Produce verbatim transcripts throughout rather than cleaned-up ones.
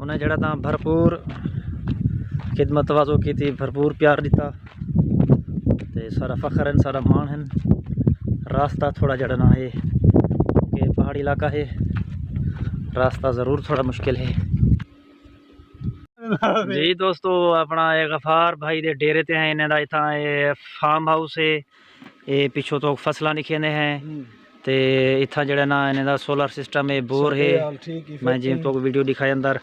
انہیں جڑا تاں بھرپور خدمت تواضع کیتی، بھرپور پیار ݙتا، تے سارا فخر ہن، سارا ماݨ ہن۔ راستہ تھوڑا جڑا نا ہے کہ پہاڑی علاقہ ہے، راستہ ضرور تھوڑا مشکل ہے۔ جی دوستو، اپݨا اے غفار بھائی دے ڈیرے تے ہیں، انہیں دا اتھاں اے فارم ہاؤس ہے۔ اے پچھوں تو فصلاں لکھیندے ہیں۔ تے اتھاں جڑا نا انہیں دا سولر سسٹم ہے، بور ہے۔ میں جی تو ویڈیو دکھائے اندر۔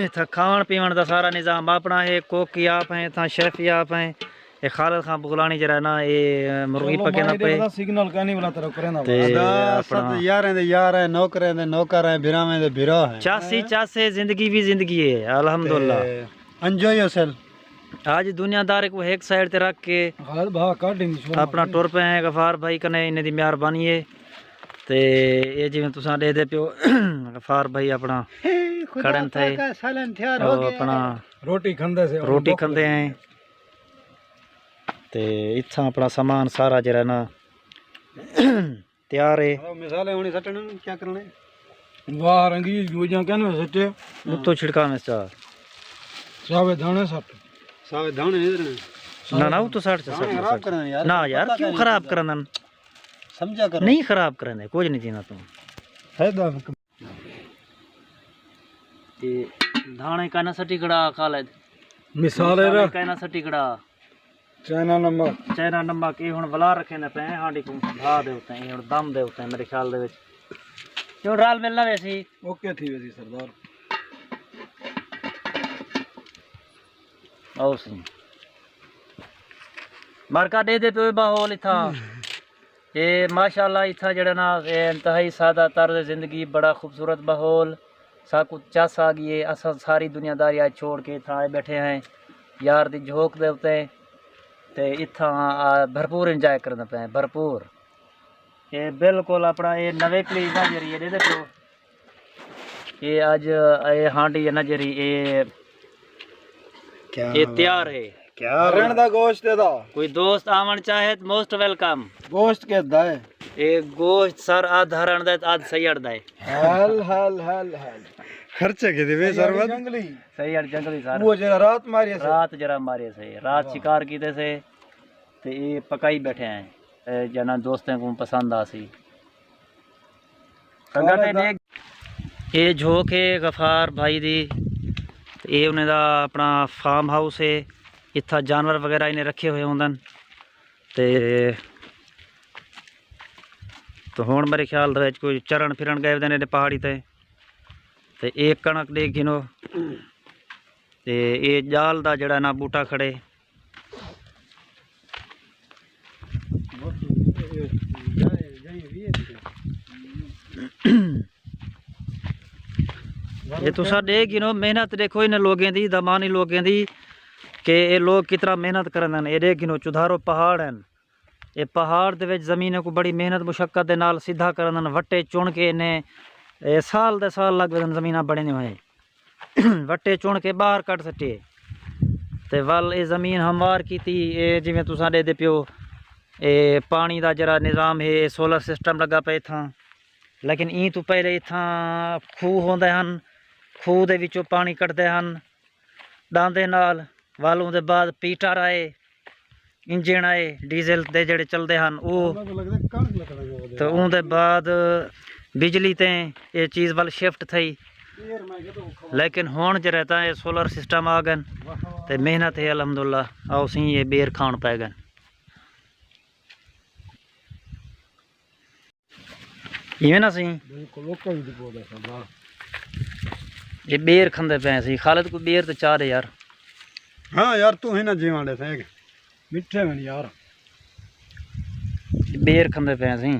اتھاں کھاوݨ پیوݨ دا سارا نظام اپݨا ہے، کوک ہی آپ ہیں، اتھاں شیف ہی آپ ہیں۔ اے خالد خان بغلانی جڑا نا اے مرغی پکیندا پئے۔ سگنل کائنی والا ترا کریندا تے اپݨا یاریں دے یار ہیں، نوکریں دے نوکر ہیں، بھراویں دے بھرا ہیں۔ چاسی چاسے زندگی بھی زندگی ہے، الحمدللہ۔ انجوائے یور سیلف۔ اڄ دنیا دار کوں ہک سائیڈ تے رکھ کے خالد بھا کڈھ ہی چھوڑ اپݨا ٹر پئے ہیں غفار بھائی کنے، انہیں دی مہربانی ہے۔ تے اے جیویں تساں ݙیہدے پیو غفار بھائی اپݨا کھڑن تھئے، او اپݨا روٹی کھندے سے، روٹی کھندے ہیں۔ تے اتھاں اپݨا سامان سارا جڑا نا تیار ہے۔ ہاں، مثال ہے، ہݨ سٹݨ نوں کیا کرݨا ہے؟ واہ، رنگی گوجاں کن سٹے۔ اتوں چھڑکا میں چا۔ ساوے دھاݨے سٹ۔ ساوے دھاݨے نہیں رہنے۔ نہ، نہ، اتوں سٹ چا، دھاݨے سٹ، خراب سٹ۔ کرݨے یار، نہ یار، پتہ کیوں نہیں خراب چلدا۔ کرݨ؟ سمجھا کرو۔ نہیں خراب کرݨ، کچھ نہیں چینا توں۔ فائدہ۔ تے دھاݨے کائنا سٹی کھڑا خالد۔ مثال ہے مثال نا۔ کائنا سٹی کھڑا۔ چائنا نمک۔ چائنا نمک، اے ہݨ ولا رکھیندے پئے ہیں ہانڈی کوں، بھا دے اتے، اے ہݨ دم دے اتے میرے خیال دے وچ۔ اے ہݨ رل ملنا ویسی۔ اوکے تھی ویسی سردار۔ آؤ سی۔ مارکا ݙیہدے پیو ماحول اتھاں۔ اے ماشاءاللہ اتھاں جڑا نا، اے انتہائی سادہ طرز زندگی، بڑا خوبصورت ماحول۔ ساکوں چس آ ڳئی ہے، اساں ساری دنیا داری اڄ چھوڑ کے اتھاں آئے ٻیٹھے ہیں یار دی جھوک دے اتے، تے اتھاں آ بھرپور انجوائے کریندے پئے ہیں، بھرپور۔ اے بالکل اپݨا اے نویکلی نظری ہے، ݙیہدے پیو۔ اے اڄ اے ہانڈی ہے نظری، اے کیا اے بات تیار ہے۔ کیا ہرݨ دا گوشت دا۔ کوئی دوست آوݨ چاہے تو موسٹ ویلکم۔ گوشت کیس دا ہے؟ اے گوشت سر ادھ ہرݨ دا ہے، ادھ سیڑ دا ہے۔ ہل، ہل، ہل، ہل۔ خرچہ کیتے وے سر ود؟ جنگلی۔ سیڑ جنگلی سر۔ وہ جڑا رات مارے سے۔ رات جڑا مارے سے۔ رات واہ۔ شکار کیتے سے۔ تے اے پکائی ٻیٹھے ہیں۔ اے جنہاں دوستیں کوں پسند آسی۔ سنگت اے ݙیکھ، اے جھوک ہے غفار بھائی دی، تے اے انہیں دا اپݨا فارم ہاؤس ہے، اتھاں جانور وغیرہ انہیں رکھے ہوئے ہوندن۔ تے، تے ہݨ میرے خیال دے وچ کوئی چرݨ پھرݨ ڳئے ہوندن ایݙے پہاڑی تے۔ تے اے کݨک ݙیکھ گھنو، تے اے ڄال دا جڑا نا ٻوٹا کھڑے۔ اے تساں ݙیکھ گھنو، محنت ݙیکھو انہیں لوگیں دی، دمانی لوگیں دی، کہ اے لوگ کتنا محنت کریندن۔ اے ݙیکھ گھنو، چودھارو پہاڑ ہن۔ اے پہاڑ دے وچ زمینیں کوں بڑی محنت مشقت دے نال سدھا کریندن، وٹے چݨ کے انہیں، اے سال دے سال لڳ ویندن زمیناں بݨیندے ہوئے۔ وٹے چݨ کے ٻاہر کڈھ سٹے۔ تے ول اے زمین ہموار کیتی، اے جیویں تساں ݙیہدے پیو، اے پاݨی دا جڑا نظام ہے، اے سولر سسٹم لڳا پئے اتھاں۔ لیکن ایں توں پہلے اتھاں کھوہ ہوندے ہن، کھوہ دے وچوں پاݨی کڈھدے ہن ݙاندے نال، ول اوندے بعد پیٹر آئے، انجن آئے، ڈیزل دے جڑے چلدے ہن او۔ تے اوندے بعد بجلی تے اے چیز ول شفٹ تھئی۔ لیکن ہݨ جڑے تاں اے سولر سسٹم آ ڳن تے محنت ہے الحمدللہ، آؤ سئیں اے ٻیر کھاوݨ پئے ڳن۔ ایویں نا سئیں؟ بالکل، اوکے وی ݙیکھو ݙے سا، واہ۔ اے ٻیر کھندے پئے سئیں۔ خالد، کوئی ٻیر تے چا ݙے یار۔ ہاں یار، توں ہی نہ جیوݨ ݙے سئیں۔ مٹھے ہن یار۔ اے ٻیر کھندے پئے سئیں۔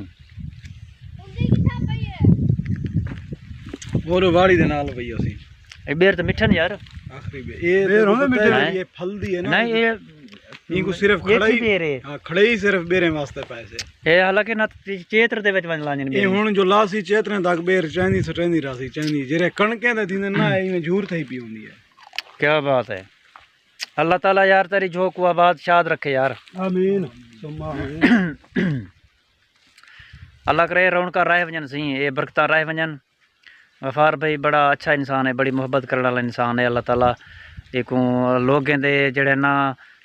اور واڑی دے نال پئی اسی۔ اے ٻیر تے مٹھے ہن یار۔ آخری ٻیر۔ اے ٻیر تے ہوندے مٹھے؟ ہیں؟ اے پھل دی ہے نا۔ نہیں، اے اینکوں صرف یہ کھڑائی، ٻیر ہے؟ ہاں، کھڑائی صرف ٻیریں واسطے پائے سے۔ اے حالانکہ نہ چیتر دے وچ ونڄ لانجن اے ٻیر۔ ہݨ جو لاسی چیتریں تک ٻیر چیندی سٹیندی راسی چیندی۔ جیڑھے کݨکیں دے تھیندے نا، ایویں جھور تھئی پئی ہوندی ہے۔ کیا بات ہے۔ اللہ تعالیٰ یار تیری جھوک کوں آباد شاد رکھے یار۔ آمین۔ ثم آمین۔ اللہ کرے رونقاں رہ ونڄن سئیں، اے برکتاں رہ ونڄن۔ غفار بھائی بڑا اچھا انسان ہے، بڑی محبت کرݨ والا انسان ہے۔ اللہ تعالیٰ ایکوں لوگیں دے جڑے نا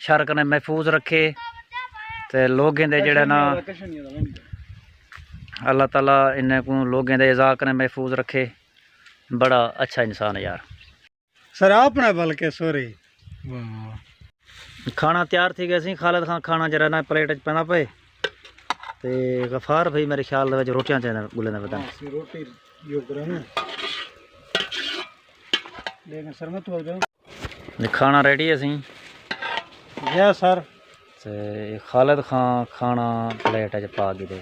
شر کنے محفوظ رکھے، تے لوگیں دے جڑے نا اللہ تعالیٰ انہیں کوں لوگیں دے ایذا کنے محفوظ رکھے۔ بڑا اچھا انسان ہے یار۔ سر، اپݨا بلکہ سوری۔ واہ واہ۔ کھانا تیار تھی ڳیا سی، خالد خان کھانا جڑا نا پلیٹ وچ پیندا پئے۔ تے غفار بھائی میرے خیال دے وچ روٹیاں چاہندے ڳولے دے پتہ نہیں۔ ہاں، اسی روٹی جو کرے نا۔ لیکن سر میں تو جاؤں۔ کھانا ریڈی ہے سی۔ یس سر۔ تے خالد خان کھانا پلیٹ وچ پا گھدے۔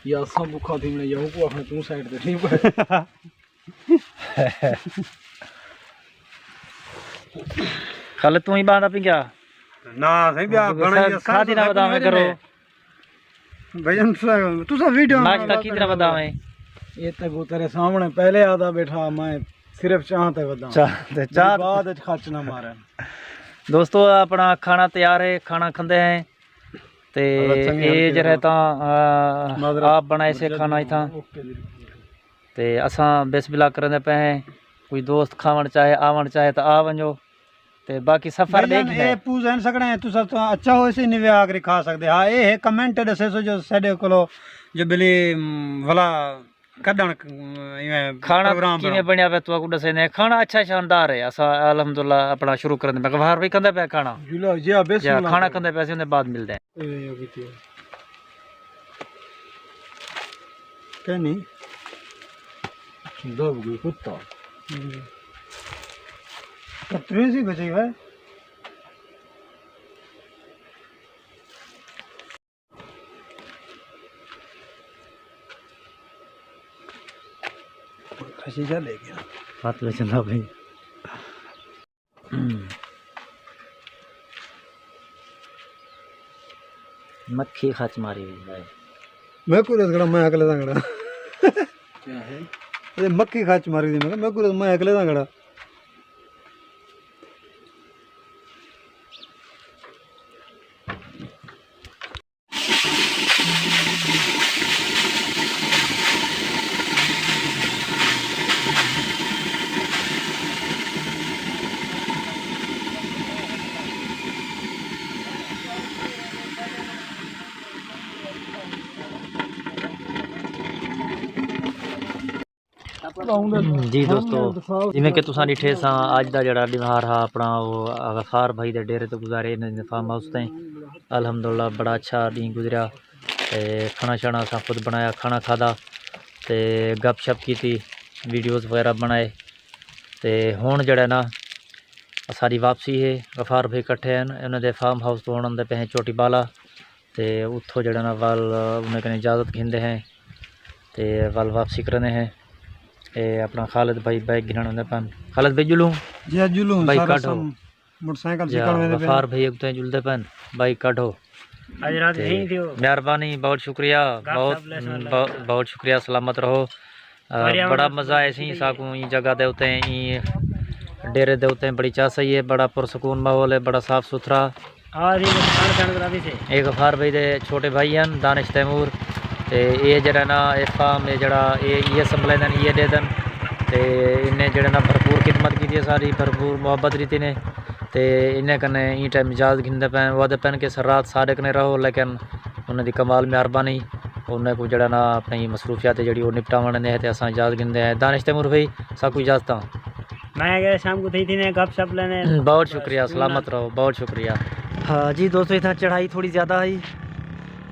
یا اساں بکھا تھی ونے یا کو آخنے توں سائیڈ تے ٹھیک ہے۔ خالد توں ہی باندا پی کیا؟ نہ سائیں بیا بنا سا-، ساتھی نہ وداویں کرو۔ بھائی ہم تساں، تساں ویڈیو ناشتہ کیتی نہ وداویں؟ یہ تے وہ تیرے سامنے پہلے آدا بیٹھا، میں صرف چاہ تے وداں۔ چاہ تے، چاہ تے۔ بعد وچ خرچ نہ مارن۔ دوستو، اپݨا کھانا تیار ہے، کھانا کھندے ہیں۔ تے اللہ چنگی اے حال جڑا کرے۔ تاں، آ، معذرت، آپ بݨائے سے مرشد کھانا اتھاں۔ اوکے جی۔ تے اساں بسم اللہ کریندے پئے ہیں۔ کوئی دوست کھاوݨ چاہے، آوݨ چاہے تاں آ ونڄو۔ تے باقی سفر بھائی جان، ݙیکھ لے۔ اے پوز ہن سڳݨے تساں تاں اچھا ہوئے سی نوے آکری کھا سڳدے۔ ہا، اے ہے کمنٹ ݙسے سو جو ساݙے کولو جو بلی، م، ولا کڈھݨ، ایویں کھانا پروگرام کیویں بݨاؤ۔ بݨیا پیا تہاکوں ݙسیندے ہیں۔ کھانا اچھا شاندار ہے۔ اساں الحمدللہ اپݨا شروع کریندے پئے۔ غفار بھائی کھندا پیا کھانا۔ جی، بسم اللہ کھانا کرو۔ کھندا پیا سی، اوندے بعد ملدے ہیں۔ اے، اے کیتی ہے۔ کہیں نہیں۔ دب گئی کتا۔ ہوں۔ کتویں سی بچی ہوئے۔ کھسی جا لے گیا۔ ہاتھ میں چلا بھائی۔ مکھی خچ ماری ہوئی ہے۔ میں کوئی رس گڑا، میں اگلے دا گڑا۔ کیا ہے؟ اے مکھی خچ ماری دی، میں کہا، میں کوئی رس، میں اگلے دا گڑا۔ جی دوستو، جیویں کہ تساں ݙٹھے ساں، اڄ دا جیڑھا ݙینہوار ہا اپݨا، او غفار بھائی دے ݙیرے تے گزارے، انہاں دے فارم ہاؤس تے۔ الحمدللہ بڑا اچھا ݙینہہ گزریا۔ تے کھانا شانا اساں خود بݨایا، کھانا کھادا تے گپ شپ کیتی، ویڈیوز وغیرہ بݨائے۔ تے ہݨ جیڑھا نا اساݙی واپسی ہے، غفار بھائی کٹھے ہن، انہاں دے فارم ہاؤس توں ہݨ آندے پئے ہیں چوٹی بالا۔ تے اتھوں جیڑھا نا ول انہیں کنے اجازت گھندے ہیں تے ول واپسی کرنے ہیں۔ اے اپݨا خالد بھائی بیگ گھنݨ آندے پن۔ خالد بھائی جلوں؟ جی ہاں، جلوں، بھائی سارا کڈھو۔ سم-، موٹر سائیکل جی، سیکل ویندے پن۔ غفار بھائی اڳتوں جلدے پن، بھائی کڈھو۔ اڄ رات تے نہیں دیو۔ مہربانی، بہت شکریہ، گپ بہت، شپ لے سن بہت، لگا۔ بہت شکریہ، سلامت رہو۔ آ، بڑا مزہ آئے سی ساکوں ایں جگہ دے اتے، ایں ڈیرے دے اتے بڑی چاہ سہی ہے، بڑا پرسکون ماحول ہے، بڑا صاف ستھرا۔ ہاں جی، نقصان کھان کرا دی سے۔ اے غفار بھائی دے چھوٹے بھائی ہن، دانش تیمور۔ تے اے جڑا نا، اے فارم، اے جڑا، اے، اے سنبھلیندن، اے ݙیندن۔ تے انہیں جڑے نا بھرپور خدمت کیتی ہے ساری، بھرپور محبت ݙتی نے۔ تے انہیں کنے ایں ٹائم اجازت گھندے پئے، وعدے پئے کہ سر رات ساݙے کنے رہو، لیکن انہاں دی کمال مہربانی، انہاں کوں جڑا نا اپݨی مصروفیات ہے جڑی او نپٹاوݨ نے تے اساں اجازت گھندے ہیں۔ دانش تیمور بھائی، ساکوں اجازتاں۔ میں اڳے شام کوں تھئی تھی نے گپ شپ لینے۔ بہت شکریہ، سلامت رہو، بہت شکریہ۔ ہاں جی دوستو، اتھاں چڑھائی تھوڑی زیادہ ہئی،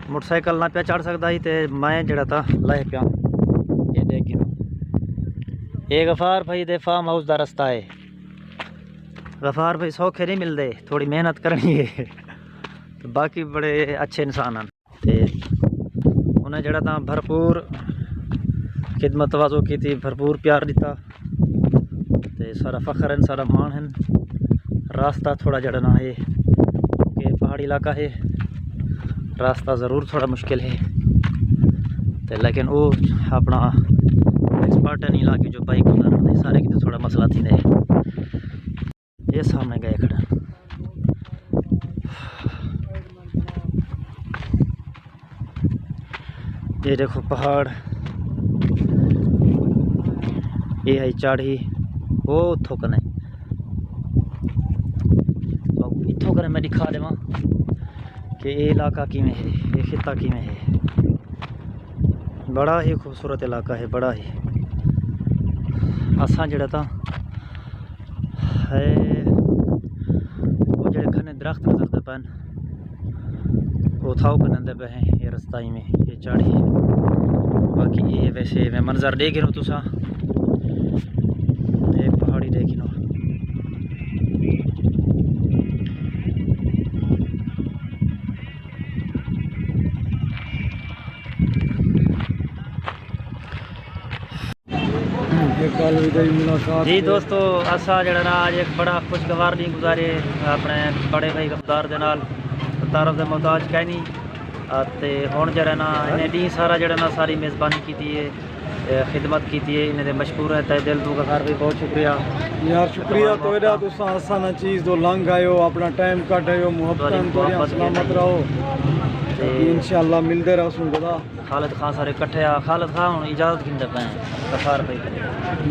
موٹر سائیکل نہ پیا چڑھ سڳدا ہئی تے میں جڑا تاں لہہ پیا۔ اے ݙیکھ گھنو، اے غفار بھائی دے فارم ہاؤس دا رستہ ہے۔ غفار بھائی سوکھے نہیں ملدے، تھوڑی محنت کرݨی ہے۔ تے باقی بڑے اچھے انسان ہن۔ تے انہاں جڑا تاں بھرپور خدمت تواضع کیتی، بھرپور پیار ݙتا۔ تے سارا فخر ہن، سارا ماݨ ہن۔ راستہ تھوڑا جڑا نا ہے کہ پہاڑی علاقہ ہے، راستہ ضرور تھوڑا مشکل ہے۔ تے لیکن او اپݨا ایکسپرٹ ہن علاقے جو بائک اتارݨ دے، سارے کیتے تھوڑا مسئلہ تھیندے ہے۔ اے سامݨے ڳئے کھڑے۔ یہ دیکھو پہاڑ، یہ ہے چاڑھی، وہ اتھوں کنے، اتھوں کنے میں دکھا دیواں کہ یہ علاقہ کیویں ہے، یہ خطہ کیویں ہے۔ بڑا ہی خوبصورت علاقہ ہے، بڑا ہی۔ اساں جڑا تاں ہے، وہ جڑے گھنے درخت نظر دے پن، وہ تھاؤ کنے دے پے ہیں۔ یہ رستہ ہی میں یہ چاڑھی، باقی یہ ویسے میں منظر ݙیکھ گھنو تساں، یہ پہاڑی ݙیکھ گھنو۔ جی دوستو، اسا جڑا نا اج ایک بڑا خوشگوار ڈینہہ گزارے اپنے بڑے بھائی غفار دے نال۔ تعارف دے محتاج کائنی۔ اتے ہن جڑا نا انہیں ڈینہہ سارا جڑا نا ساری میزبانی کیتی ہے، اے، خدمت کیتی ہے، انہیں دے مشکور ہیں تہہ دل تو۔ غفار بھائی، بہت شکریہ۔ یار شکریہ تو ایڈا، تساں اساں نا چیز دو لنگ آئے ہو، اپنا ٹائم کڈھ آئے ہو، محبت تہاڈی، تہاڈیاں محبت سلامت رہو۔ تے انشاءاللہ ملدے رہسوں گدا۔ خالد خان سارے کٹھے آ، خالد خان ہن اجازت گھندے پئے ہیں غفار بھائی کنے۔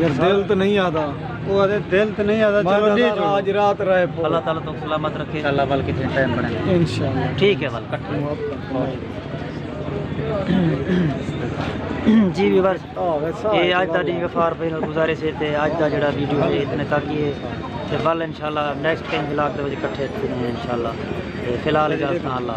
یار دل تے نہیں آدا۔ او آدھے دل تے نہیں آدا، میں چلو لے آدا چلو۔ اج رات رہے پو۔ اللہ تعالیٰ تو سلامت رکھے۔ انشاءاللہ ول کتنے ٹائم بنے۔ انشاءاللہ۔ ٹھیک ہے ول کٹھے۔ جی ویورز، آہ، ویسا اے ہے اج دا تو ڈینہہ غفار بھائی نال گزارے سے تے اج دا جڑا ویڈیو ہے اتنے تک ہی ہے۔ تے ول انشاءاللہ نیکسٹ ٹائم ولاگ دے وچ کٹھے تھیندے ہیں انشاءاللہ۔ تے فی الحال اجازت، اللہ۔